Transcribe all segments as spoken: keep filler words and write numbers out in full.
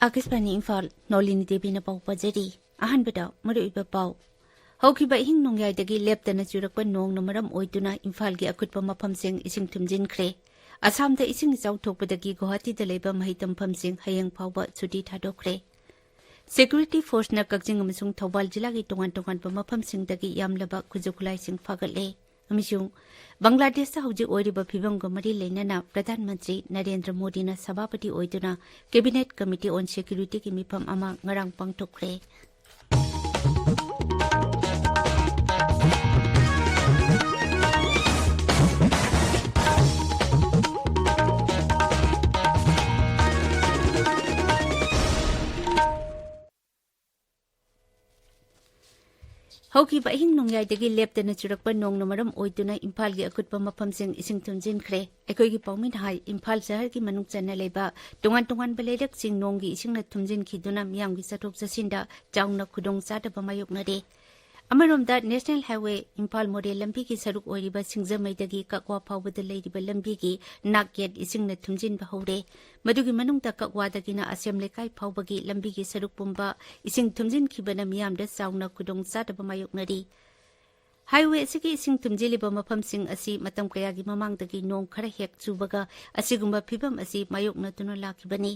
ꯑꯥꯀꯥꯁꯕꯥꯅꯤ ꯏꯝꯐꯥꯜ, ꯅꯣꯂꯤꯅꯤ ꯗꯦꯕꯤꯅ ꯄꯥꯎ ꯄꯥꯖꯔꯤ꯫ ꯑꯍꯥꯟꯕꯗ ꯃꯔꯨꯑꯣꯏꯕ ꯄꯥꯎ꯫ ꯍꯧꯈꯤꯕ ꯑꯍꯤꯡ ꯅꯣꯡꯌꯥꯏꯗꯒꯤ ꯂꯦꯞꯇꯅ ꯆꯨꯔꯛꯄ ꯅꯣꯡꯅ ꯃꯔꯝ ꯑꯣꯏꯗꯨꯅ ꯏꯝꯐꯥꯜꯒꯤ ꯑꯀꯨꯠꯄ ꯃꯐꯝꯁꯤꯡ ꯏꯁꯤꯡ ꯊꯨꯝꯖꯤꯟꯈ꯭ꯔꯦ꯫ ꯑꯁꯥꯝꯗ ꯏꯁꯤꯡ ꯏꯆꯥꯎ ꯊꯣꯛꯄꯗꯒꯤ ꯒꯨꯋꯥꯍꯥꯇꯤꯗ ꯂꯩꯕ ꯃꯍꯩ ꯇꯝꯐꯝꯁꯤꯡ ꯍꯌꯦꯡ ꯐꯥꯎꯕ ꯁꯨꯇꯤ ꯊꯥꯗꯣꯛꯈ꯭ꯔꯦ꯫ ꯁꯦꯀ꯭ꯌꯨꯔꯤꯇꯤ ꯐꯣꯔꯁꯅ ꯀꯛꯆꯤꯡ ꯑꯃꯁꯨꯡ ꯊꯧꯕꯥꯜ ꯖꯤꯂꯥꯒꯤ ꯇꯣꯉꯥꯟ ꯇꯣꯉꯥꯟꯕ ꯃꯐꯝꯁꯤꯡꯗꯒꯤ ꯌꯥꯝꯂꯕ ꯈꯨꯠꯁꯨ ꯈꯨꯠꯂꯥꯏꯁꯤꯡ ꯐꯥꯒꯠꯂꯦ꯫ ꯑꯃꯁꯨꯡ ꯕꯪꯒ꯭ꯂꯥꯗꯦꯁꯇ ꯍꯧꯖꯤꯛ ꯑꯣꯏꯔꯤꯕ ꯐꯤꯕꯝꯒ ꯃꯔꯤ ꯂꯩꯅꯅ ꯄ꯭ꯔꯙꯥꯟ ꯃꯟꯇ꯭ꯔꯤ ꯅꯔꯦꯟꯗ꯭ꯔ ꯃꯣꯗꯤꯅ ꯁꯚꯥꯄꯇꯤ ꯑꯣꯏꯗꯨꯅ ꯀꯦꯕꯤꯅꯦꯠ ꯀꯃꯤꯇꯤ ꯑꯣꯟ ꯁꯦꯀ꯭ꯌꯨꯔꯤꯇꯤꯒꯤ ꯃꯤꯐꯝ ꯑꯃ ꯉꯔꯥꯡ ꯄꯥꯡꯊꯣꯛꯈ꯭ꯔꯦ꯫ ꯍꯧꯈꯤꯕ ꯑꯍꯤꯡ ꯅꯣꯡꯌꯥꯏꯗꯒꯤ ꯂꯦꯞꯇꯅ ꯆꯨꯔꯛꯄ ꯅꯣꯡꯅ ꯃꯔꯝ ꯑꯣꯏꯗꯨꯅ ꯏꯝꯐꯥꯜꯒꯤ ꯑꯀꯨꯠꯄ ꯃꯐꯝꯁꯤꯡ ꯏꯁꯤꯡ ꯊꯨꯝꯖꯤꯟꯈ꯭ꯔꯦ꯫ ꯑꯩꯈꯣꯏꯒꯤ ꯄꯥꯎꯃꯤꯅ ꯍꯥꯏ, ꯏꯝꯐꯥꯜ ꯁꯍꯔꯒꯤ ꯃꯅꯨꯡ ꯆꯟꯅ ꯂꯩꯕ ꯇꯣꯉꯥꯟ ꯇꯣꯉꯥꯟꯕ ꯂꯩꯔꯛꯁꯤꯡ ꯅꯣꯡꯒꯤ ꯏꯁꯤꯡꯅ ꯊꯨꯝꯖꯤꯟꯈꯤꯗꯨꯅ ꯃꯤꯌꯥꯝꯒꯤ ꯆꯠꯊꯣꯛ ꯆꯠꯁꯤꯟꯗ ꯆꯥꯎꯅ ꯈꯨꯗꯣꯡ ꯆꯥꯗꯕ ꯃꯥꯌꯣꯛꯅꯔꯦ꯫ ꯑꯃꯔꯣꯝꯗ, ꯅꯦꯁꯅꯦꯜ ꯍꯥꯏꯋꯦ ꯏꯝꯐꯥꯜ ꯃꯣꯔꯦ ꯂꯝꯕꯤꯒꯤ ꯁꯔꯨꯛ ꯑꯣꯏꯔꯤꯕ ꯁꯤꯡꯖꯃꯩꯗꯒꯤ ꯀꯛꯋꯥ ꯐꯥꯎꯕꯗ ꯂꯩꯔꯤꯕ ꯂꯝꯕꯤꯒꯤ ꯅꯥꯛ ꯌꯦꯠ ꯏꯁꯤꯡꯅ ꯊꯨꯝꯖꯤꯟꯕ ꯍꯧꯔꯦ꯫ ꯃꯗꯨꯒꯤ ꯃꯅꯨꯡꯗ ꯀꯛꯋꯥꯗꯒꯤꯅ ꯑꯁꯦꯝ ꯂꯩꯀꯥꯏ ꯐꯥꯎꯕꯒꯤ ꯂꯝꯕꯤꯒꯤ ꯁꯔꯨꯛ ꯄꯨꯝꯕ ꯏꯁꯤꯡ ꯊꯨꯝꯖꯤꯟꯈꯤꯕꯅ ꯃꯤꯌꯥꯝꯗ ꯆꯥꯎꯅ ꯈꯨꯗꯣꯡ ꯆꯥꯗꯕ ꯃꯥꯌꯣꯛꯅꯔꯤ꯫ ꯍꯥꯏꯋꯦ ꯑꯁꯤꯒꯤ ꯏꯁꯤꯡ ꯊꯨꯝꯖꯤꯜꯂꯤꯕ ꯃꯐꯝꯁꯤꯡ ꯑꯁꯤ ꯃꯇꯝ ꯀꯌꯥꯒꯤ ꯃꯃꯥꯡꯗꯒꯤ ꯅꯣꯡ ꯈꯔ ꯍꯦꯛ ꯆꯨꯕꯒ ꯑꯁꯤꯒꯨꯝꯕ ꯐꯤꯚꯝ ꯑꯁꯤ ꯃꯥꯌꯣꯛꯅꯗꯨꯅ ꯂꯥꯛꯈꯤꯕꯅꯤ꯫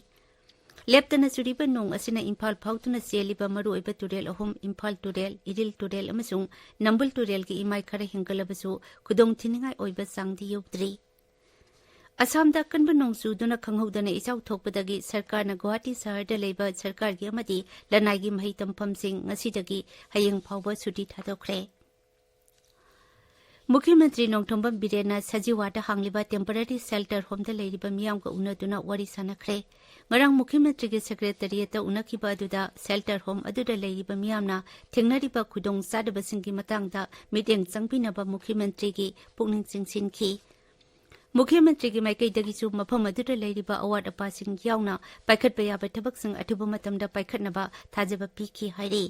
ꯂꯦꯞꯇꯅ ꯆꯨꯔꯤꯕ ꯅꯣꯡ ꯑꯁꯤꯅ ꯏꯝꯐꯥꯜ ꯐꯥꯎꯗꯨꯅ ꯆꯦꯜꯂꯤꯕ ꯃꯔꯨꯑꯣꯏꯕ ꯇꯨꯔꯦꯜ ꯑꯍꯨꯝ, ꯏꯝꯐꯥꯜ ꯇꯨꯔꯦꯜ, ꯏꯔꯤꯜ ꯇꯨꯔꯦꯜ ꯑꯃꯁꯨꯡ ꯅꯝꯕꯨꯜ ꯇꯨꯔꯦꯜꯒꯤ ꯏꯃꯥꯏ ꯈꯔ ꯍꯦꯟꯒꯠꯂꯕꯁꯨ ꯈꯨꯗꯣꯡ ꯊꯤꯅꯤꯡꯉꯥꯏ ꯑꯣꯏꯕ ꯆꯥꯡꯗꯤ ꯌꯧꯗ꯭ꯔꯤ꯫ ꯑꯁꯥꯝꯗ ꯑꯀꯟꯕ ꯅꯣꯡ ꯆꯨꯗꯨꯅ ꯈꯪꯍꯧꯗꯅ ꯏꯆꯥꯎ ꯊꯣꯛꯄꯗꯒꯤ ꯁꯔꯀꯥꯔꯅ ꯒꯨꯋꯥꯍꯥꯇꯤ ꯁꯍꯔꯗ ꯂꯩꯕ ꯁꯔꯀꯥꯔꯒꯤ ꯑꯃꯗꯤ ꯂꯅꯥꯏꯒꯤ ꯃꯍꯩ ꯇꯝꯐꯝꯁꯤꯡ ꯉꯁꯤꯗꯒꯤ ꯍꯌꯦꯡ ꯐꯥꯎꯕ ꯁꯨꯇꯤ ꯊꯥꯗꯣꯛꯈ꯭ꯔꯦ꯫ ꯃꯨꯈ꯭ꯌ ꯃꯟꯇ꯭ꯔꯤ ꯅꯣꯡꯊꯣꯝꯕꯝ ꯕꯤꯔꯦꯟꯅ ꯁꯖꯤꯋꯥꯗ ꯍꯥꯡꯂꯤꯕ ꯇꯦꯝꯄꯔꯔꯤ ꯁꯦꯜꯇꯔ ꯍꯣꯝꯗ ꯂꯩꯔꯤꯕ ꯃꯤꯌꯥꯝꯒ ꯎꯅꯗꯨꯅ ꯋꯥꯔꯤ ꯁꯥꯟꯅꯈ꯭ꯔꯦ꯫ ꯉꯔꯥꯡ ꯃꯨꯈ꯭ꯌ ꯃꯟꯇ꯭ꯔꯤꯒꯤ ꯁꯦꯀ꯭ꯔꯦꯇꯔꯤꯌꯦꯠꯇ ꯎꯅꯈꯤꯕ ꯑꯗꯨꯗ ꯁꯦꯜꯇꯔ ꯍꯣꯝ ꯑꯗꯨꯗ ꯂꯩꯔꯤꯕ ꯃꯤꯌꯥꯝꯅ ꯊꯦꯡꯅꯔꯤꯕ ꯈꯨꯗꯣꯡ ꯆꯥꯗꯕꯁꯤꯡꯒꯤ ꯃꯇꯥꯡꯗ ꯃꯤꯠꯌꯦꯡ ꯆꯪꯕꯤꯅꯕ ꯃꯨꯈ꯭ꯌ ꯃꯟꯇ꯭ꯔꯤꯒꯤ ꯄꯨꯛꯅꯤꯡ ꯆꯤꯡꯁꯤꯟꯈꯤ꯫ ꯃꯨꯈ꯭ꯌ ꯃꯟꯇ꯭ꯔꯤꯒꯤ ꯃꯥꯏꯀꯩꯗꯒꯤꯁꯨ ꯃꯐꯝ ꯑꯗꯨꯗ ꯂꯩꯔꯤꯕ ꯑꯋꯥꯠ ꯑꯄꯥꯁꯤꯡ ꯌꯥꯎꯅ ꯄꯥꯏꯈꯠꯄ ꯌꯥꯕ ꯊꯕꯛꯁꯤꯡ ꯑꯊꯨꯕ ꯃꯇꯝꯗ ꯄꯥꯏꯈꯠꯅꯕ ꯊꯥꯖꯕ ꯄꯤꯈꯤ ꯍꯥꯏꯔꯤ꯫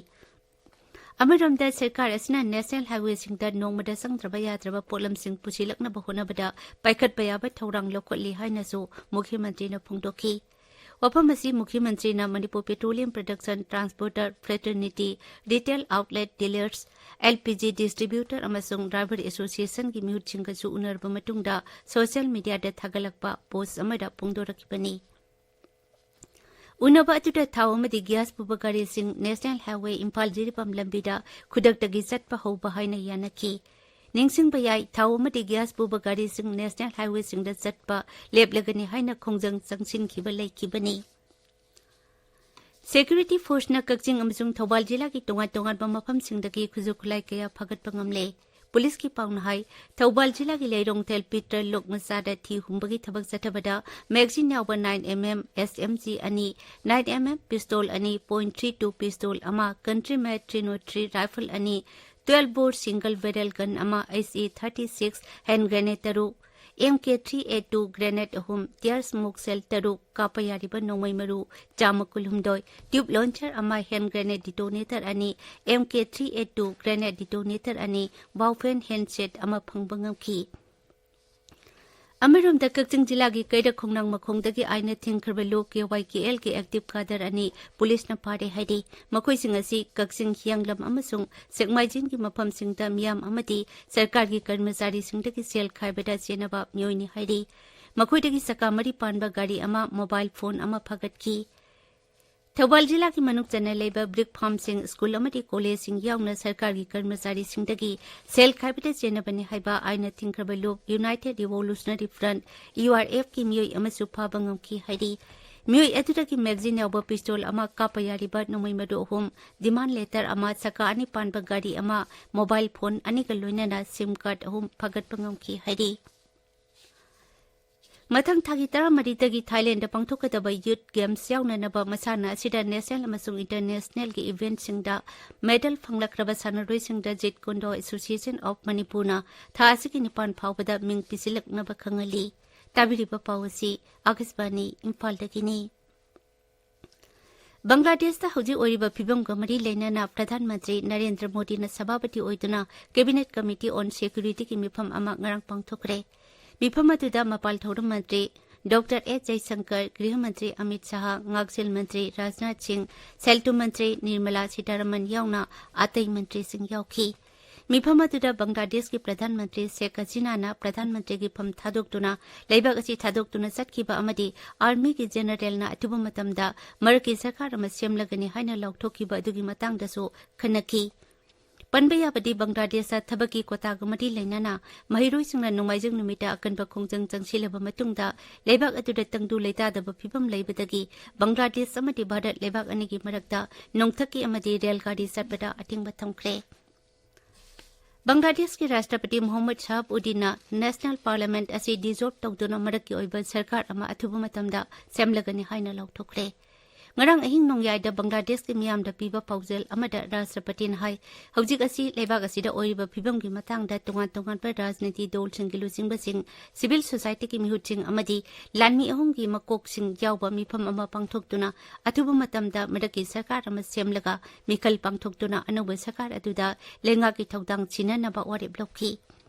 ꯑꯃꯔꯣꯝꯗ, ꯁꯔꯀꯥꯔ ꯑꯁꯤꯅ ꯅꯦꯁꯅꯦꯜ ꯍꯥꯏꯋꯦꯁꯤꯡꯗ ꯅꯣꯡꯃꯗ ꯆꯪꯗ꯭ꯔꯕ ꯌꯥꯗ꯭ꯔꯕ ꯄꯣꯠꯂꯝꯁꯤꯡ ꯄꯨꯁꯤꯜꯂꯛꯅꯕ ꯍꯣꯠꯅꯕꯗ ꯄꯥꯏꯈꯠꯄ ꯌꯥꯕ ꯊꯧꯔꯥꯡ ꯂꯧꯈꯠꯂꯤ ꯍꯥꯏꯅꯁꯨ ꯃꯨꯈ꯭ꯌ ꯃꯟꯇ꯭ꯔꯤꯅ ꯐꯣꯡꯗꯣꯛꯈꯤ꯫ ꯋꯥꯐꯝ ꯑꯁꯤ ꯃꯨꯈ꯭ꯌ ꯃꯟꯇ꯭ꯔꯤꯅ Manipur petroleum production transporter fraternity, retail outlet dealers, L P G distributor ꯑꯃꯁꯨꯡ ꯗ꯭ꯔꯥꯏꯚꯔ ꯑꯦꯁꯣꯁꯤꯌꯦꯁꯟꯒꯤ ꯃꯤꯍꯨꯠꯁꯤꯡꯒꯁꯨ ꯎꯅꯔꯕ ꯃꯇꯨꯡꯗ ꯁꯣꯁꯤꯌꯦꯜ ꯃꯤꯗꯤꯌꯥꯗ ꯊꯥꯒꯠꯂꯛꯄ ꯄꯣꯁ ꯑꯃꯗ ꯐꯣꯡꯗꯣꯔꯛꯈꯤꯕꯅꯤ꯫ ꯎꯅꯕ ꯑꯗꯨꯗ ꯊꯥꯎ ꯑꯃꯗꯤ ꯒ꯭ꯌꯥꯁ ꯄꯨꯕ ꯒꯥꯔꯤꯁꯤꯡ ꯅꯦꯁꯅꯦꯜ ꯍꯥꯏꯋꯦ ꯏꯝꯐꯥꯜ ꯖꯤꯔꯤꯕꯥꯝ ꯂꯝꯕꯤꯗ ꯈꯨꯗꯛꯇꯒꯤ ꯆꯠꯄ ꯍꯧꯕ ꯍꯥꯏꯅ ꯌꯥꯅꯈꯤ꯫ ꯅꯤꯡꯁꯤꯡꯕ ꯌꯥꯏ, ꯊꯥꯎ ꯑꯃꯗꯤ ꯒ꯭ꯌꯥꯁ ꯄꯨꯕ ꯒꯥꯔꯤꯁꯤꯡ ꯅꯦꯁꯅꯦꯜ ꯍꯥꯏꯋꯦꯁꯤꯡꯗ ꯆꯠꯄ ꯂꯦꯞꯂꯒꯅꯤ ꯍꯥꯏꯅ ꯈꯣꯡꯖꯪ ꯆꯪꯁꯤꯟꯈꯤꯕ ꯂꯩꯈꯤꯕꯅꯤ꯫ ꯁꯦꯀ꯭ꯌꯨꯔꯤꯇꯤ ꯐꯣꯔꯁꯅ ꯀꯛꯆꯤꯡ ꯑꯃꯁꯨꯡ ꯊꯧꯕꯥꯜ ꯖꯤꯂꯥꯒꯤ ꯇꯣꯉꯥꯟ ꯇꯣꯉꯥꯟꯕ ꯃꯐꯝꯁꯤꯡꯗꯒꯤ ꯈꯨꯠꯁꯨ ꯈꯨꯠꯂꯥꯏ ꯀꯌꯥ ꯐꯥꯒꯠꯄ ꯉꯝꯂꯦ꯫ ꯄꯨꯂꯤꯁꯀꯤ ꯄꯥꯎꯅ ꯍꯥꯏ, ꯊꯧꯕꯥꯜ ꯖꯤꯂꯥꯒꯤ ꯂꯩꯔꯣꯡꯊꯦꯜ ꯄꯤꯇ꯭ꯔ ꯂꯣꯛ ꯃꯆꯥꯗ ꯊꯤ ꯍꯨꯝꯕꯒꯤ ꯊꯕꯛ ꯆꯠꯊꯕꯗ ꯃꯦꯒꯖꯤꯟ ꯌꯥꯎꯕ ꯅꯥꯏꯟ ꯑꯦꯝ ꯑꯦꯝ ꯑꯦꯁ ꯑꯦꯝ ꯖꯤ ꯑꯅꯤ, ꯅꯥꯏꯟ ꯑꯦꯝ ꯑꯦꯝ ꯄꯤꯁꯇꯣꯜ ꯑꯅꯤ, ꯄꯣꯏꯟꯠ ꯊ꯭ꯔꯤ ꯇꯨ ꯄꯤꯁꯇꯣꯜ ꯑꯃ, ꯀꯟꯇ꯭ꯔꯤ ꯃꯦꯠ ꯊ꯭ꯔꯤ ꯅꯣꯠ ꯊ꯭ꯔꯤ ꯔꯥꯏꯐꯜ ꯑꯅꯤ, ꯇ꯭ꯋꯦꯜꯐ ꯕꯣꯔ ꯁꯤꯡꯒꯜ ꯕꯦꯔꯦꯜ ꯒꯟ ꯑꯃ, ꯑꯦꯁ ꯑꯦ ꯊꯥꯔꯇꯤ ꯁꯤꯛꯁ ꯍꯦꯟ ꯒ꯭ꯔꯦꯅꯦꯗ ꯇꯔꯨꯛ, ꯑꯦꯝ ꯀꯦ ꯊ꯭ꯔꯤ ꯑꯦꯠ ꯇꯨ ꯒ꯭ꯔꯦꯅꯦꯗ ꯑꯍꯨꯝ, tier smoke ꯁꯦꯜ ꯇꯔꯨꯛ, ꯀꯥꯞꯄ ꯌꯥꯔꯤꯕ ꯅꯣꯡꯃꯩ ꯃꯔꯨ ꯆꯥꯝꯃ ꯀꯨꯟꯍꯨꯝꯗꯣꯏ, ꯇ꯭ꯌꯨꯕ ꯂꯣꯟꯆꯔ ꯑꯃ, ꯍꯦꯟ ꯒ꯭ꯔꯦꯅꯦꯗ ꯗꯤꯇꯣꯅꯦꯇꯔ ꯑꯅꯤ, ꯑꯦꯝ ꯀꯦ ꯊ꯭ꯔꯤ ꯑꯦꯠ ꯇꯨ ꯒ꯭ꯔꯦꯅꯦꯗ ꯗꯤꯇꯣꯅꯦꯇꯔ ꯑꯅꯤ, ꯕꯥꯎꯐꯦꯟ ꯍꯦꯟ ꯁꯦꯠ ꯑꯃ ꯐꯪꯕ ꯉꯝꯈꯤ꯫ ꯑꯃꯔꯣꯝꯗ ꯀꯛꯆꯤꯡ ꯖꯤꯂꯥꯒꯤ ꯀꯩꯔꯛ ꯈꯣꯡꯅꯥꯡ ꯃꯈꯣꯡꯗꯒꯤ ꯑꯥꯏꯟꯅ ꯊꯤꯡꯈ꯭ꯔꯕ ꯂꯣ ꯀꯦ ꯋꯥꯏ ꯀꯦ ꯑꯦꯜꯒꯤ ꯑꯦꯛꯇꯤꯚ ꯀꯥꯗꯔ ꯑꯅꯤ ꯄꯨꯂꯤꯁꯅ ꯐꯥꯔꯦ ꯍꯥꯏꯔꯤ꯫ ꯃꯈꯣꯏꯁꯤꯡ ꯑꯁꯤ ꯀꯛꯆꯤꯡ ꯍꯤꯌꯥꯡꯂꯝ ꯑꯃꯁꯨꯡ ꯁꯦꯛꯃꯥꯏꯖꯤꯡꯒꯤ ꯃꯐꯝꯁꯤꯡꯗ ꯃꯤꯌꯥꯝ ꯑꯃꯗꯤ ꯁꯔꯀꯥꯔꯒꯤ ꯀꯔꯃꯆꯥꯔꯤꯁꯤꯡꯗꯒꯤ ꯁꯦꯜ ꯈꯥꯏꯕꯗ ꯆꯦꯟꯅꯕ ꯃꯤꯑꯣꯏꯅꯤ ꯍꯥꯏꯔꯤ꯫ ꯃꯈꯣꯏꯗꯒꯤ ꯆꯀꯥ ꯃꯔꯤ ꯄꯥꯟꯕ ꯒꯥꯔꯤ ꯑꯃ, ꯃꯣꯕꯥꯏꯜ ꯐꯣꯟ ꯑꯃ ꯐꯥꯒꯠꯈꯤ꯫ ꯊꯧꯕꯥꯜ ꯖꯤꯂꯥꯒꯤ ꯃꯅꯨꯡ ꯆꯟꯅ ꯂꯩꯕ ꯕ꯭ꯔꯤꯛ ꯐꯥꯔꯝꯁꯤꯡ, ꯁ꯭ꯀꯨꯜ ꯑꯃꯗꯤ ꯀꯣꯂꯦꯖꯁꯤꯡ ꯌꯥꯎꯅ ꯁꯔꯀꯥꯔꯒꯤ ꯀꯔꯃꯆꯥꯔꯤꯁꯤꯡꯗꯒꯤ ꯁꯦꯜ ꯈꯥꯏꯕꯗ ꯆꯦꯟꯅꯕꯅꯤ ꯍꯥꯏꯕ ꯑꯥꯏꯟꯅ ꯊꯤꯡꯈ꯭ꯔꯕ ꯂꯨꯞ united revolutionary front, U R ꯑꯦꯐꯀꯤ ꯃꯤꯑꯣꯏ ꯑꯃꯁꯨ ꯐꯥꯕ ꯉꯝꯈꯤ ꯍꯥꯏꯔꯤ꯫ ꯃꯤꯑꯣꯏ ꯑꯗꯨꯗꯒꯤ ꯃꯦꯒꯖꯤꯟ ꯌꯥꯎꯕ ꯄꯤꯁꯇꯣꯜ ꯑꯃ, ꯀꯥꯞꯄ ꯌꯥꯔꯤꯕ ꯅꯣꯡꯃꯩ ꯃꯔꯨ ꯑꯍꯨꯝ, ꯗꯤꯃꯥꯟ ꯂꯦꯇꯔ ꯑꯃ, ꯆꯀꯥ ꯑꯅꯤ ꯄꯥꯟꯕ ꯒꯥꯔꯤ ꯑꯃ, ꯃꯣꯕꯥꯏꯜ ꯐꯣꯟ ꯑꯅꯤꯒ ꯂꯣꯏꯅꯅ ꯁꯤꯝ ꯀꯥꯔꯗ ꯑꯍꯨꯝ ꯐꯥꯒꯠꯄ ꯉꯝꯈꯤ ꯍꯥꯏꯔꯤ꯫ ꯃꯊꯪ ꯊꯥꯒꯤ ꯇꯔꯥꯃꯔꯤꯗꯒꯤ ꯊꯥꯏꯂꯦꯟꯗ ꯄꯥꯡꯊꯣꯛꯀꯗꯕ ꯌꯨꯊ ꯒꯦꯝꯁ ꯌꯥꯎꯅꯅꯕ ꯃꯁꯥꯟꯅ ꯑꯁꯤꯗ ꯅꯦꯁꯅꯦꯜ ꯑꯃꯁꯨꯡ ꯏꯟꯇꯔꯅꯦꯁꯅꯦꯜꯒꯤ ꯏꯚꯦꯟꯠꯁꯤꯡꯗ ꯃꯦꯗꯜ ꯐꯪꯂꯛꯈ꯭ꯔꯕ ꯁꯥꯟꯅꯔꯣꯏꯁꯤꯡꯗ ꯖꯤꯠ ꯀꯨꯟꯗꯣ ꯑꯦꯁꯣꯁꯤꯌꯦꯁꯟ ꯑꯣꯐ ꯃꯅꯤꯄꯨꯔꯅ ꯊꯥ ꯑꯁꯤꯒꯤ ꯅꯤꯄꯥꯟ ꯐꯥꯎꯕꯗ ꯃꯤꯡ ꯄꯤꯁꯤꯜꯂꯛꯅꯕ ꯈꯪꯍꯜꯂꯤ꯫ ꯇꯥꯕꯤꯔꯤꯕ ꯄꯥꯎ ꯑꯁꯤ ꯑꯥꯀꯥꯁꯕꯥꯅꯤ ꯏꯝꯐꯥꯜꯗꯒꯤꯅꯤ꯫ ꯕꯪꯒ꯭ꯂꯥꯗꯦꯁꯇ ꯍꯧꯖꯤꯛ ꯑꯣꯏꯔꯤꯕ ꯐꯤꯕꯝꯒ ꯃꯔꯤ ꯂꯩꯅꯅ ꯄ꯭ꯔꯙꯥꯟ ꯃꯟꯇ꯭ꯔꯤ ꯅꯔꯦꯟꯗ꯭ꯔ ꯃꯣꯗꯤꯅ ꯁꯚꯥꯄꯇꯤ ꯑꯣꯏꯗꯨꯅ ꯀꯦꯕꯤꯅꯦꯠ ꯀꯃꯤꯇꯤ ꯑꯣꯟ ꯁꯦꯀ꯭ꯌꯨꯔꯤꯇꯤꯒꯤ ꯃꯤꯐꯝ ꯑꯃ ꯉꯔꯥꯡ ꯄꯥꯡꯊꯣꯛꯈ꯭ꯔꯦ꯫ ꯃꯤꯐꯝ ꯑꯗꯨꯗ ꯃꯄꯥꯜ ꯊꯧꯔꯝ ꯃꯟꯇ꯭ꯔꯤ ꯗꯣꯛꯇꯔ ꯑꯦꯁ ꯖꯌꯁꯪꯀꯔ, ꯒ꯭ꯔꯤꯍ ꯃꯟꯇ꯭ꯔꯤ ꯑꯃꯤꯠ ꯁꯍꯥ, ꯉꯥꯛꯁꯦꯜ ꯃꯟꯇ꯭ꯔꯤ ꯔꯥꯖꯅꯥꯊ ꯁꯤꯡ, ꯁꯦꯜꯇꯨ ꯃꯟꯇ꯭ꯔꯤ ꯅꯤꯔꯃꯂꯥ ꯁꯤꯇꯥꯔꯥꯃꯟ ꯌꯥꯎꯅ ꯑꯇꯩ ꯃꯟꯇ꯭ꯔꯤꯁꯤꯡ ꯌꯥꯎꯈꯤ꯫ ꯃꯤꯐꯝ ꯑꯗꯨꯗ ꯕꯪꯒ꯭ꯂꯥꯗꯦꯁꯀꯤ ꯄ꯭ꯔꯙꯥꯟ ꯃꯟꯇ꯭ꯔꯤ ꯁꯦꯈ ꯍꯁꯤꯅꯥꯅ ꯄ꯭ꯔꯙꯥꯟ ꯃꯟꯇ꯭ꯔꯤꯒꯤ ꯐꯝ ꯊꯥꯗꯣꯛꯇꯨꯅ ꯂꯩꯕꯥꯛ ꯑꯁꯤ ꯊꯥꯗꯣꯛꯇꯨꯅ ꯆꯠꯈꯤꯕ ꯑꯃꯗꯤ ꯑꯥꯔꯃꯤꯒꯤ ꯖꯦꯅꯔꯦꯜꯅ ꯑꯊꯨꯕ ꯃꯇꯝꯗ ꯃꯔꯛꯀꯤ ꯁꯔꯀꯥꯔ ꯑꯃ ꯁꯦꯝꯂꯒꯅꯤ ꯍꯥꯏꯅ ꯂꯥꯎꯊꯣꯛꯈꯤꯕ ꯑꯗꯨꯒꯤ ꯃꯇꯥꯡꯗꯁꯨ ꯈꯟꯅꯈꯤ꯫ ꯄꯟꯕ ꯌꯥꯕꯗꯤ ꯕꯪꯒ꯭ꯂꯥꯗꯦꯁꯇ ꯊꯕꯛꯀꯤ ꯀꯣꯇꯥꯒ ꯃꯔꯤ ꯂꯩꯅꯅ ꯃꯍꯩꯔꯣꯏꯁꯤꯡꯅ ꯅꯣꯡꯃꯥꯏꯖꯤꯡ ꯅꯨꯃꯤꯠꯇ ꯑꯀꯟꯕ ꯈꯣꯡꯖꯪ ꯆꯪꯁꯤꯜꯂꯕ ꯃꯇꯨꯡꯗ ꯂꯩꯕꯥꯛ ꯑꯗꯨꯗ ꯇꯪꯗꯨ ꯂꯩꯇꯥꯗꯕ ꯐꯤꯕꯝ ꯂꯩꯕꯗꯒꯤ ꯕꯪꯒ꯭ꯂꯥꯗꯦꯁ ꯑꯃꯗꯤ ꯚꯥꯔꯠ ꯂꯩꯕꯥꯛ ꯑꯅꯤꯒꯤ ꯃꯔꯛꯇ ꯅꯣꯡꯊꯛꯀꯤ ꯑꯃꯗꯤ ꯔꯦꯜ ꯒꯥꯔꯤ ꯆꯠꯄꯗ ꯑꯊꯤꯡꯕ ꯊꯝꯈ꯭ꯔꯦ꯫ ꯕꯪꯒ꯭ꯂꯥꯗꯦꯁꯀꯤ ꯔꯥꯁꯇ꯭ꯔꯄꯇꯤ ꯃꯣꯍꯝꯃꯗ ꯁꯍꯥꯕ ꯎꯗꯤꯟꯅ ꯅꯦꯁꯅꯦꯜ ꯄꯥꯔꯂꯤꯌꯥꯃꯦꯟꯠ ꯑꯁꯤ ꯗꯤꯖꯣꯜꯕ ꯇꯧꯗꯨꯅ ꯃꯔꯛꯀꯤ ꯑꯣꯏꯕ ꯁꯔꯀꯥꯔ ꯑꯃ ꯑꯊꯨꯕ ꯃꯇꯝꯗ ꯁꯦꯝꯂꯒꯅꯤ ꯍꯥꯏꯅ ꯂꯥꯎꯊꯣꯛꯈ꯭ꯔꯦ꯫ ꯉꯔꯥꯡ ꯑꯍꯤꯡ ꯅꯣꯡꯌꯥꯏꯗ ꯕꯪꯒ꯭ꯂꯥꯗꯦꯁꯀꯤ ꯃꯤꯌꯥꯝꯗ ꯄꯤꯕ ꯄꯥꯎꯖꯦꯜ ꯑꯃꯗ ꯔꯥꯁꯇ꯭ꯔꯄꯇꯤꯅ ꯍꯥꯏ, ꯍꯧꯖꯤꯛ ꯑꯁꯤ ꯂꯩꯕꯥꯛ ꯑꯁꯤꯗ ꯑꯣꯏꯔꯤꯕ ꯐꯤꯕꯝꯒꯤ ꯃꯇꯥꯡꯗ ꯇꯣꯉꯥꯟ ꯇꯣꯉꯥꯟꯕ ꯔꯥꯖꯅꯤꯇꯤ ꯗꯜꯁꯤꯡꯒꯤ ꯂꯨꯆꯤꯡꯕꯁꯤꯡ, ꯁꯤꯚꯤꯜ ꯁꯣꯁꯥꯏꯇꯤꯒꯤ ꯃꯤꯍꯨꯠꯁꯤꯡ ꯑꯃꯗꯤ ꯂꯥꯟꯃꯤ ꯑꯍꯨꯝꯒꯤ ꯃꯀꯣꯛꯁꯤꯡ ꯌꯥꯎꯕ ꯃꯤꯐꯝ ꯑꯃ ꯄꯥꯡꯊꯣꯛꯇꯨꯅ ꯑꯊꯨꯕ ꯃꯇꯝꯗ ꯃꯔꯛꯀꯤ ꯁꯔꯀꯥꯔ ꯑꯃ ꯁꯦꯝꯂꯒ ꯃꯤꯈꯜ ꯄꯥꯡꯊꯣꯛꯇꯨꯅ ꯑꯅꯧꯕ ꯁꯔꯀꯥꯔ ꯑꯗꯨꯗ ꯂꯩꯉꯥꯛꯀꯤ ꯊꯧꯗꯥꯡ ꯁꯤꯟꯅꯅꯕ ꯋꯥꯔꯦꯞ ꯂꯧꯈꯤ꯫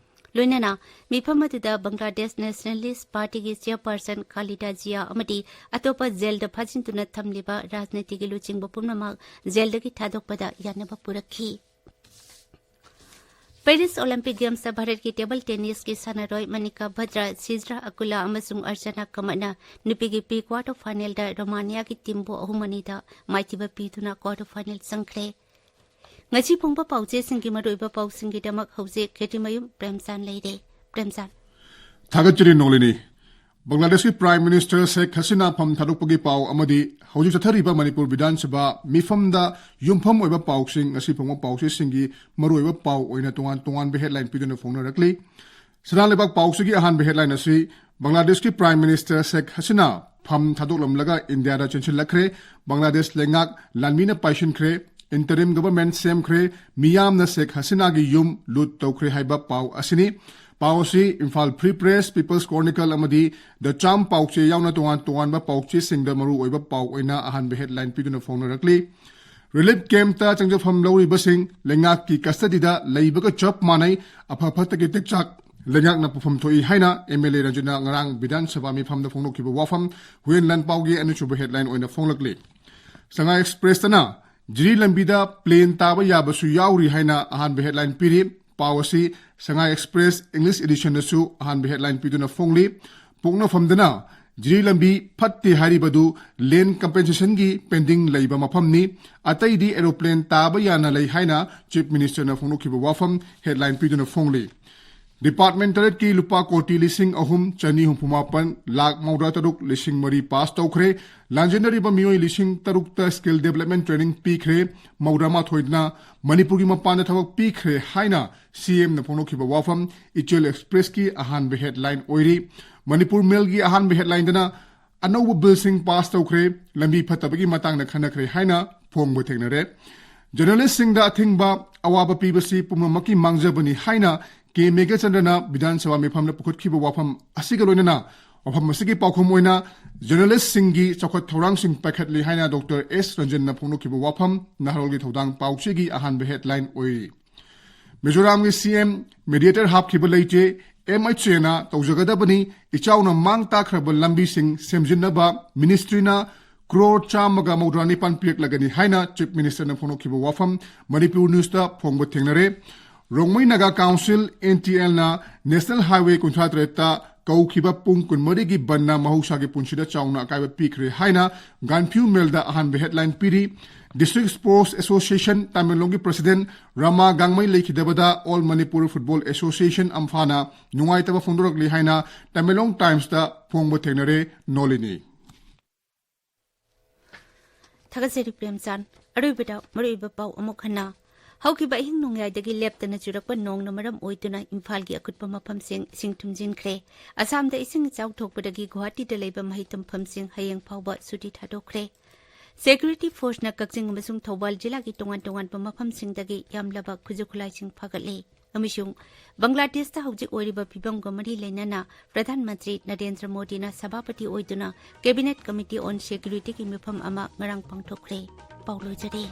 ꯂꯣꯏꯅꯅ ꯃꯤꯐꯝ ꯑꯗꯨꯗ ꯕꯪꯒ꯭ꯂꯥꯗꯦꯁ ꯅꯦꯁꯅꯦꯂꯤꯁ ꯄꯥꯔꯇꯤꯒꯤ ꯆꯦꯌꯔꯄꯔꯁꯟ ꯈꯥꯂꯤꯗꯥ ꯖꯤꯌꯥ ꯑꯃꯗꯤ ꯑꯇꯣꯞꯄ ꯖꯦꯜꯗ ꯐꯥꯖꯤꯟꯗꯨꯅ ꯊꯝꯂꯤꯕ ꯔꯥꯖꯅꯤꯇꯤꯒꯤ ꯂꯨꯆꯤꯡꯕ ꯄꯨꯝꯅꯃꯛ ꯖꯦꯜꯗꯒꯤ ꯊꯥꯗꯣꯛꯄꯗ ꯌꯥꯅꯕ ꯄꯨꯔꯛꯈꯤ꯫ ꯄꯦꯔꯤꯁ ꯑꯣꯂꯤꯝꯄꯤꯛ ꯒꯦꯝꯁꯇ ꯚꯥꯔꯠꯀꯤ ꯇꯦꯕꯜ ꯇꯦꯅꯤꯁꯀꯤ ꯁꯥꯟꯅꯔꯣꯏ ꯃꯅꯤꯀꯥ ꯕꯇ꯭ꯔꯥ, ꯁꯤꯖ꯭ꯔꯥ ꯑꯀꯨꯂꯥ ꯑꯃꯁꯨꯡ ꯑꯔꯆꯅꯥ ꯀꯃꯠꯅ ꯅꯨꯄꯤꯒꯤ ꯄ꯭ꯔꯤ ꯀ꯭ꯋꯥꯔꯇꯔ ꯐꯥꯏꯅꯦꯜꯗ ꯔꯣꯃꯥꯅꯤꯌꯥꯒꯤ ꯇꯤꯝꯕꯨ ꯑꯍꯨꯝ ꯑꯅꯤꯗ ꯃꯥꯏꯊꯤꯕ ꯄꯤꯗꯨꯅ ꯀ꯭ꯋꯥꯔꯇꯔ ꯐꯥꯏꯅꯦꯜ ꯆꯪꯈ꯭ꯔꯦ꯫ ꯉꯁꯤ ꯐꯣꯡꯕ ꯄꯥꯎꯆꯦꯁꯤꯡꯒꯤ ꯃꯔꯨꯑꯣꯏꯕ ꯄꯥꯎꯁꯤꯡꯒꯤꯗꯃꯛ ꯍꯧꯖꯤꯛ ꯀꯦꯇꯤꯃꯌꯨꯝ ꯄ꯭ꯔꯦꯝꯆꯥꯟ ꯂꯩꯔꯦ꯫ ꯄ꯭ꯔꯦꯝꯆꯥꯟ꯫ ꯊꯥꯒꯠꯆꯔꯤ ꯅꯣꯡꯂꯤꯅꯤ꯫ ꯕꯪꯒ꯭ꯂꯥꯗꯦꯁꯀꯤ ꯄ꯭ꯔꯥꯏꯝ ꯃꯤꯅꯤꯁꯇꯔ ꯁꯦꯈ ꯍꯁꯤꯅꯥ ꯐꯝ ꯊꯥꯗꯣꯛꯄꯒꯤ ꯄꯥꯎ ꯑꯃꯗꯤ ꯍꯧꯖꯤꯛ ꯆꯠꯊꯔꯤꯕ ꯃꯅꯤꯄꯨꯔ ꯕꯤꯙꯥꯟ ꯁꯚꯥ ꯃꯤꯐꯝꯗ ꯌꯨꯝꯐꯝ ꯑꯣꯏꯕ ꯄꯥꯎꯁꯤꯡ, ꯉꯁꯤ ꯐꯣꯡꯕ ꯄꯥꯎꯆꯦꯁꯤꯡꯒꯤ ꯃꯔꯨꯑꯣꯏꯕ ꯄꯥꯎ ꯑꯣꯏꯅ ꯇꯣꯉꯥꯟ ꯇꯣꯉꯥꯟꯕ ꯍꯦꯗꯂꯥꯏꯟ ꯄꯤꯗꯨꯅ ꯐꯣꯡꯅꯔꯛꯂꯤ꯫ ꯁꯅꯥ ꯂꯩꯕꯥꯛ ꯄꯥꯎꯆꯦꯒꯤ ꯑꯍꯥꯟꯕ ꯍꯦꯗꯂꯥꯏꯟ ꯑꯁꯤ ꯕꯪꯒ꯭ꯂꯥꯗꯦꯁꯀꯤ ꯄ꯭ꯔꯥꯏꯝ ꯃꯤꯅꯤꯁꯇꯔ ꯁꯦꯈ ꯍꯁꯤꯅꯥ ꯐꯝ ꯊꯥꯗꯣꯛꯂꯝꯂꯒ ꯏꯟꯗꯤꯌꯥꯗ ꯆꯦꯟꯁꯤꯜꯂꯛꯈ꯭ꯔꯦ꯫ ꯕꯪꯒ꯭ꯂꯥꯗꯦꯁ ꯂꯩꯉꯥꯛ ꯂꯥꯟꯃꯤꯅ ꯄꯥꯏꯁꯤꯟꯈ꯭ꯔꯦ꯫ ꯏꯟꯇꯔꯤꯝ ꯒꯚꯔꯟꯃꯦꯟꯠ ꯁꯦꯝꯈ꯭ꯔꯦ꯫ ꯃꯤꯌꯥꯝꯅ ꯁꯦꯈ ꯍꯁꯤꯅꯥꯒꯤ ꯌꯨꯝ ꯂꯨꯠ ꯇꯧꯈ꯭ꯔꯦ ꯍꯥꯏꯕ ꯄꯥꯎ ꯑꯁꯤꯅꯤ꯫ ꯄꯥꯎ ꯑꯁꯤ Imphal free press, peoples chronicle ꯑꯃꯗꯤ ꯗ ꯆꯥꯝ ꯄꯥꯎꯆꯦ ꯌꯥꯎꯅ ꯇꯣꯉꯥꯟ ꯇꯣꯉꯥꯟꯕ ꯄꯥꯎꯆꯦꯁꯤꯡꯗ ꯃꯔꯨꯑꯣꯏꯕ ꯄꯥꯎ ꯑꯣꯏꯅ ꯑꯍꯥꯟꯕ ꯍꯦꯗꯂꯥꯏꯟ ꯄꯤꯗꯨꯅ ꯐꯣꯡꯅꯔꯛꯂꯤ꯫ ꯔꯤꯂꯤꯐ ꯀꯦꯝꯞꯇ ꯆꯪꯖꯐꯝ ꯂꯧꯔꯤꯕꯁꯤꯡ ꯂꯩꯉꯥꯛꯀꯤ ꯀꯁꯇꯗꯤꯗ ꯂꯩꯕꯒ ꯆꯞ ꯃꯥꯟꯅꯩ꯫ ꯑꯐ ꯐꯠꯇꯒꯤ ꯇꯦꯛꯆꯥꯛ ꯂꯩꯉꯥꯛꯅ ꯄꯨꯐꯝ ꯊꯣꯛꯏ ꯍꯥꯏꯅ ꯑꯦꯝ ꯑꯦꯜ ꯑꯦ ꯔꯟꯖꯟꯅ ꯉꯔꯥꯡ ꯕꯤꯙꯥꯟ ꯁꯚꯥ ꯃꯤꯐꯝꯗ ꯐꯣꯡꯗꯣꯛꯈꯤꯕ ꯋꯥꯐꯝ ꯍꯨꯌꯦꯟ ꯂꯥꯟꯄꯥꯎꯒꯤ ꯑꯅꯤꯁꯨꯕ ꯍꯦꯗꯂꯥꯏꯟ ꯑꯣꯏꯅ ꯐꯣꯡꯂꯛꯂꯤ꯫ ꯁꯉꯥꯏ ꯑꯦꯛꯁꯄ꯭ꯔꯦꯁꯇꯅ ꯖꯤꯔꯤ ꯂꯝꯕꯤꯗ ꯄ꯭ꯂꯦꯟ ꯇꯥꯕ ꯌꯥꯕꯁꯨ ꯌꯥꯎꯔꯤ ꯍꯥꯏꯅ ꯑꯍꯥꯟꯕ ꯍꯦꯗꯂꯥꯏꯟ ꯄꯤꯔꯤ꯫ ꯄꯥꯎ ꯑꯁꯤ ꯁꯉꯥꯏ ꯑꯦꯛꯁꯄ꯭ꯔꯦꯁ ꯏꯪꯂꯤꯁ ꯏꯗꯤꯁꯟꯗꯁꯨ ꯑꯍꯥꯟꯕ ꯍꯦꯗꯂꯥꯏꯟ ꯄꯤꯗꯨꯅ ꯐꯣꯡꯂꯤ꯫ ꯄꯣꯛꯅꯐꯝꯗꯅ ꯖꯤꯔꯤ ꯂꯝꯕꯤ ꯐꯠꯇꯦ ꯍꯥꯏꯔꯤꯕꯗꯨ ꯂꯦꯟ ꯀꯝꯄꯦꯟꯁꯦꯁꯟꯒꯤ ꯄꯦꯟꯗꯤꯡ ꯂꯩꯕ ꯃꯐꯝꯅꯤ꯫ ꯑꯇꯩꯗꯤ ꯑꯦꯔꯣꯄ꯭ꯂꯦꯟ ꯇꯥꯕ ꯌꯥꯅ ꯂꯩ ꯍꯥꯏꯅ ꯆꯤꯐ ꯃꯤꯅꯤꯁꯇꯔꯅ ꯐꯣꯡꯗꯣꯛꯈꯤꯕ ꯋꯥꯐꯝ ꯍꯦꯗꯂꯥꯏꯟ ꯄꯤꯗꯨꯅ ꯐꯣꯡꯂꯤ꯫ ꯗꯤꯄꯥꯔꯠꯃꯦꯟ ꯇꯔꯦꯠꯀꯤ ꯂꯨꯄꯥ ꯀꯣꯇꯤ ꯂꯤꯁꯤꯡ ꯑꯍꯨꯝ ꯆꯅꯤ ꯍꯨꯝꯐꯨ ꯃꯥꯄꯟ ꯂꯥꯛ ꯃꯧꯗ꯭ꯔꯥ ꯇꯔꯨꯛ ꯂꯤꯁꯤꯡ ꯃꯔꯤ ꯄꯥꯁ ꯇꯧꯈ꯭ꯔꯦ꯫ ꯂꯥꯟꯖꯦꯟꯅꯔꯤꯕ ꯃꯤꯑꯣꯏ ꯂꯤꯁꯤꯡ ꯇꯔꯨꯛꯇ ꯁ꯭ꯀꯤꯜ ꯗꯦꯕꯂꯞꯃꯦꯟ ꯇ꯭ꯔꯦꯅꯤꯡ ꯄꯤꯈ꯭ꯔꯦ꯫ ꯃꯧꯗ꯭ꯔꯥ ꯃꯥꯊꯣꯏꯅ ꯃꯅꯤꯄꯨꯔꯒꯤ ꯃꯄꯥꯟꯗ ꯊꯕꯛ ꯄꯤꯈ꯭ꯔꯦ ꯍꯥꯏꯅ ꯁꯤ ꯑꯦꯝꯅ ꯐꯣꯡꯗꯣꯛꯈꯤꯕ ꯋꯥꯐꯝ ꯏꯆꯦꯜ ꯑꯦꯛꯁꯄ꯭ꯔꯦꯁꯀꯤ ꯑꯍꯥꯟꯕ ꯍꯦꯗꯂꯥꯏꯟ ꯑꯣꯏꯔꯤ꯫ ꯃꯅꯤꯄꯨꯔ ꯃꯦꯜꯒꯤ ꯑꯍꯥꯟꯕ ꯍꯦꯗꯂꯥꯏꯟꯗꯅ ꯑꯅꯧꯕ ꯕꯤꯜꯁꯤꯡ ꯄꯥꯁ ꯇꯧꯈ꯭ꯔꯦ, ꯂꯝꯕꯤ ꯐꯠꯇꯕꯒꯤ ꯃꯇꯥꯡꯗ ꯈꯟꯅꯈ꯭ꯔꯦ ꯍꯥꯏꯅ ꯐꯣꯡꯕ ꯊꯦꯡꯅꯔꯦ꯫ ꯖꯔꯅꯦꯂꯤꯁꯁꯤꯡꯗ ꯑꯊꯤꯡꯕ ꯑꯋꯥꯕ ꯄꯤꯕꯁꯤ ꯄꯨꯝꯅꯃꯛꯀꯤ ꯃꯥꯡꯖꯕꯅꯤ ꯍꯥꯏꯅ ꯀꯦ ꯃꯦꯘꯆꯟꯗ꯭ꯔꯅ ꯕꯤꯙꯥꯟ ꯁꯚꯥ ꯃꯤꯐꯝꯗ ꯄꯨꯈꯠꯈꯤꯕ ꯋꯥꯐꯝ ꯑꯁꯤꯒ ꯂꯣꯏꯅꯅ ꯋꯥꯐꯝ ꯑꯁꯤꯒꯤ ꯄꯥꯎꯈꯨꯝ ꯑꯣꯏꯅ ꯖꯔꯅꯦꯂꯤꯁꯁꯤꯡꯒꯤ ꯆꯥꯎꯈꯠ ꯊꯧꯔꯥꯡꯁꯤꯡ ꯄꯥꯏꯈꯠꯂꯤ ꯍꯥꯏꯅ ꯗꯣꯛꯇꯔ ꯑꯦꯁ ꯔꯟꯖꯟꯅ ꯐꯣꯡꯗꯣꯛꯈꯤꯕ ꯋꯥꯐꯝ ꯅꯍꯥꯔꯣꯜꯒꯤ ꯊꯧꯗꯥꯡ ꯄꯥꯎꯆꯦꯒꯤ ꯑꯍꯥꯟꯕ ꯍꯦꯗꯂꯥꯏꯟ ꯑꯣꯏꯔꯤ꯫ ꯃꯤꯖꯣꯔꯥꯝꯒꯤ ꯁꯤ ꯑꯦꯝ ꯃꯦꯗꯤꯌꯦꯇꯔ ꯍꯥꯞꯈꯤꯕ ꯂꯩꯇꯦ, ꯑꯦꯝ ꯑꯩꯆ ꯑꯦꯅ ꯇꯧꯖꯒꯗꯕꯅꯤ, ꯏꯆꯥꯎꯅ ꯃꯥꯡ ꯇꯥꯛꯈ꯭ꯔꯕ ꯂꯝꯕꯤꯁꯤꯡ ꯁꯦꯝꯖꯤꯟꯅꯕ ꯃꯤꯅꯤꯁꯇ꯭ꯔꯤꯅ ꯀ꯭ꯔꯣꯔ ꯆꯥꯝꯃꯒ ꯃꯧꯗ꯭ꯔꯥ ꯅꯤꯄꯥꯟ ꯄꯤꯔꯛꯂꯒꯅꯤ ꯍꯥꯏꯅ ꯆꯤꯐ ꯃꯤꯅꯤꯁꯇꯔꯅ ꯐꯣꯡꯗꯣꯛꯈꯤꯕ ꯋꯥꯐꯝ ꯃꯅꯤꯄꯨꯔ ꯅ꯭ꯌꯨꯁꯇ ꯐꯣꯡꯕ ꯊꯦꯡꯅꯔꯦ꯫ Rongmei Naga council, N T ꯑꯦꯜꯅ ꯅꯦꯁꯅꯦꯜ ꯍꯥꯏꯋꯦ ꯀꯨꯟꯊ꯭ꯔꯥ ꯇꯔꯦꯠꯇ ꯀꯧꯈꯤꯕ ꯄꯨꯡ ꯀꯨꯟꯃꯔꯤꯒꯤ ꯕꯟꯅ ꯃꯍꯧꯁꯥꯒꯤ ꯄꯨꯟꯁꯤꯗ ꯆꯥꯎꯅ ꯑꯀꯥꯏꯕ ꯄꯤꯈ꯭ꯔꯦ ꯍꯥꯏꯅ ꯒꯥꯟꯐ꯭ꯌꯨ ꯃꯦꯜꯗ ꯑꯍꯥꯟꯕ ꯍꯦꯗꯂꯥꯏꯟ ꯄꯤꯔꯤ꯫ ꯗꯤꯁꯇ꯭ꯔꯤꯛ ꯁ꯭ꯄꯣꯔꯠꯁ ꯑꯦꯁꯣꯁꯤꯌꯦꯁꯟ ꯇꯃꯦꯡꯂꯣꯡꯒꯤ ꯄ꯭ꯔꯁꯤꯗꯦꯟ ꯔꯃꯥ ꯒꯥꯡꯃꯩ ꯂꯩꯈꯤꯗꯕꯗ ꯑꯣꯜ ꯃꯅꯤꯄꯨꯔ ꯐꯨꯠꯕꯣꯜ ꯑꯦꯁꯣꯁꯤꯌꯦꯁꯟ ꯑꯝꯐꯥꯅ ꯅꯨꯡꯉꯥꯏꯇꯕ ꯐꯣꯡꯗꯣꯔꯛꯂꯤ ꯍꯥꯏꯅ ꯇꯃꯦꯡꯂꯣꯡ ꯇꯥꯏꯝꯁꯇ ꯐꯣꯡꯕ ꯊꯦꯡꯅꯔꯦ꯫ ꯅꯣꯂꯤꯅꯤ꯫ ꯊꯥꯒꯠꯆꯔꯤ ꯄ꯭ꯔꯦꯝꯆꯥꯟ꯫ ꯑꯔꯣꯏꯕꯗ ꯃꯔꯨꯑꯣꯏꯕ ꯄꯥꯎ ꯑꯃꯨꯛ ꯍꯟꯅ꯫ ꯍꯧꯈꯤꯕ ꯑꯍꯤꯡ ꯅꯣꯡꯌꯥꯏꯗꯒꯤ ꯂꯦꯞꯇꯅ ꯆꯨꯔꯛꯄ ꯅꯣꯡꯅ ꯃꯔꯝ ꯑꯣꯏꯗꯨꯅ ꯏꯝꯐꯥꯜꯒꯤ ꯑꯀꯨꯠꯄ ꯃꯐꯝꯁꯤꯡ ꯏꯁꯤꯡ ꯊꯨꯝꯖꯤꯟꯈ꯭ꯔꯦ꯫ ꯑꯁꯥꯝꯗ ꯏꯁꯤꯡ ꯏꯆꯥꯎ ꯊꯣꯛꯄꯗꯒꯤ ꯒꯨꯋꯥꯍꯥꯇꯤꯗ ꯂꯩꯕ ꯃꯍꯩ ꯇꯝꯐꯝꯁꯤꯡ ꯍꯌꯦꯡ ꯐꯥꯎꯕ ꯁꯨꯇꯤ ꯊꯥꯗꯣꯛꯈ꯭ꯔꯦ꯫ ꯁꯦꯀ꯭ꯌꯨꯔꯤꯇꯤ ꯐꯣꯔꯁꯅ ꯀꯛꯆꯤꯡ ꯑꯃꯁꯨꯡ ꯊꯧꯕꯥꯜ ꯖꯤꯂꯥꯒꯤ ꯇꯣꯉꯥꯟ ꯇꯣꯉꯥꯟꯕ ꯃꯐꯝꯁꯤꯡꯗꯒꯤ ꯌꯥꯝꯂꯕ ꯈꯨꯠꯁꯨ ꯈꯨꯠꯂꯥꯏꯁꯤꯡ ꯐꯥꯒꯠꯂꯦ꯫ ꯑꯃꯁꯨꯡ ꯕꯪꯒ꯭ꯂꯥꯗꯦꯁꯇ ꯍꯧꯖꯤꯛ ꯑꯣꯏꯔꯤꯕ ꯐꯤꯕꯝꯒ ꯃꯔꯤ ꯂꯩꯅꯅ ꯄ꯭ꯔꯙꯥꯟ ꯃꯟꯇ꯭ꯔꯤ ꯅꯔꯦꯟꯗ꯭ꯔ ꯃꯣꯗꯤꯅ ꯁꯚꯥꯄꯇꯤ ꯑꯣꯏꯗꯨꯅ ꯀꯦꯕꯤꯅꯦꯠ ꯀꯃꯤꯇꯤ ꯑꯣꯟ ꯁꯦꯀ꯭ꯌꯨꯔꯤꯇꯤꯒꯤ ꯃꯤꯐꯝ ꯑꯃ ꯉꯔꯥꯡ ꯄꯥꯡꯊꯣꯛꯈ꯭ꯔꯦ꯫ ꯄꯥꯎ ꯂꯣꯏꯖꯔꯦ꯫